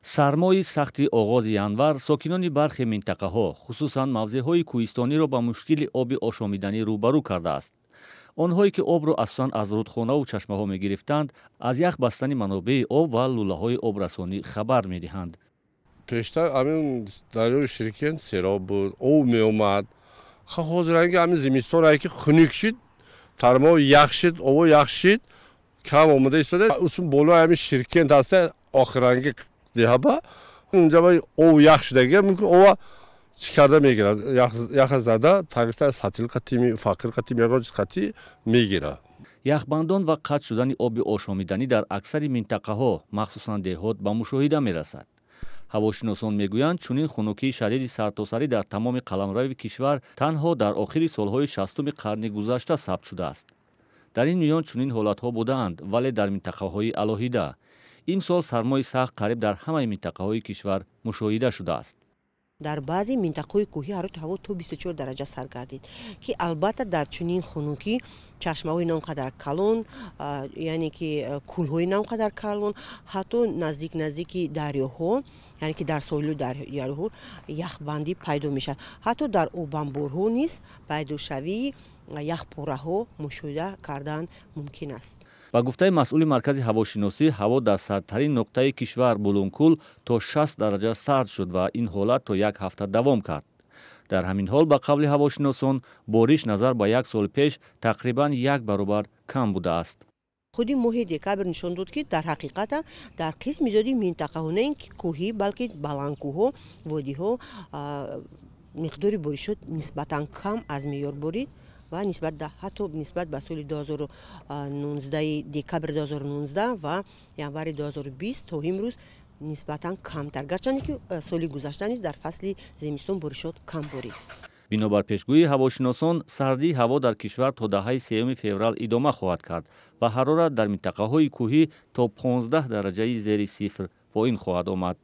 Сармои сахти оғози январ сокинони бархе минтақаҳо, хусусан мавзеъҳои кӯҳистониро ба мушкили оби ошомиданӣ рӯбарӯ кардааст. Онҳое ки обро асосан аз рудхонаву чашмаҳо мегирифтанд, аз ях бастани манобеи об ва лӯлаҳои обрасонӣ хабар медиҳанд. Пештар ҳамин дарёи Ширкент сероб буд, об меомад. Ҳозир ҳамин зимистон ки хунук шид, тармо ях шид, ово ях шид, кам омада истода. Усун болои ҳамин Ширкент ҳаста, охиранги деҳаба, унҷа об ях шудаги, мумкин ова чӣ карда мегирад, яха зада тагиста сатил қатими, фақир қатими, ягон чиз қатӣ мегирад. Яхбандон ва қатъ шудани оби ошомиданӣ дар аксари минтақаҳо, махсусан деҳот, ба мушоҳида мерасад. Ҳавошиносон мегӯянд, чунин хунукии шадиди сартосарӣ дар тамоми қаламрави кишвар танҳо дар охири солҳои 60-уми қарни гузашта сабт шудааст. Дар ин миён чунин ҳолатҳо будаанд, вале дар минтақаҳои алоҳида. Имсол сармои сахт қариб дар ҳамаи минтақаҳои кишвар мушоҳида шудааст. Дар баъзе минтақаҳои кӯҳӣ ҳарорати ҳаво то 24 дараҷа сар гардид, ки албатта дар чунин хунукӣ чашмаҳои на он қадар калон, яъне ки кӯлҳои на он қадар калон, ҳатто наздик наздики дарёҳо, яъне ки дар соҳили дарёҳо яхбандӣ пайдо мешавад. Ҳатто дар обанборҳо низ пайдошавии яхпораҳо мушоҳида кардан мумкин аст. Ба гуфтаи масъули маркази ҳавошиносӣ, ҳаво дар сардтарин нуқтаи кишвар, Булункул, то 60 дараҷа сард шуд ва ин ҳолат то як ҳафта давом кард. Дар ҳамин ҳол, ба қавли ҳавошиносон, бориш назар ба як сол пеш тақрибан як баробар кам будааст. Худи моҳи декабр нишон дод, ки дар ҳақиқатам дар қисми зиёди минтақаҳо, на ин ки кӯҳӣ, балки баландкӯҳҳо, водиҳо, миқдори боришот нисбатан кам аз меъёр борид ва нисбат ҳатто нисбат ба соли 2019, декабри 2019 ва январи 2020 то имрӯз нисбатан камтар, гарчанде ки соли гузашта низ дар фасли зимистон боришот кам борид. Бинобар пешгӯии ҳавошиносон, сардии ҳаво дар кишвар то даҳаи 3 феврал идома хоҳад кард ва ҳарорат дар минтақаҳои кӯҳӣ то 15 дараҷаи зери сифр поин хоҳад омад.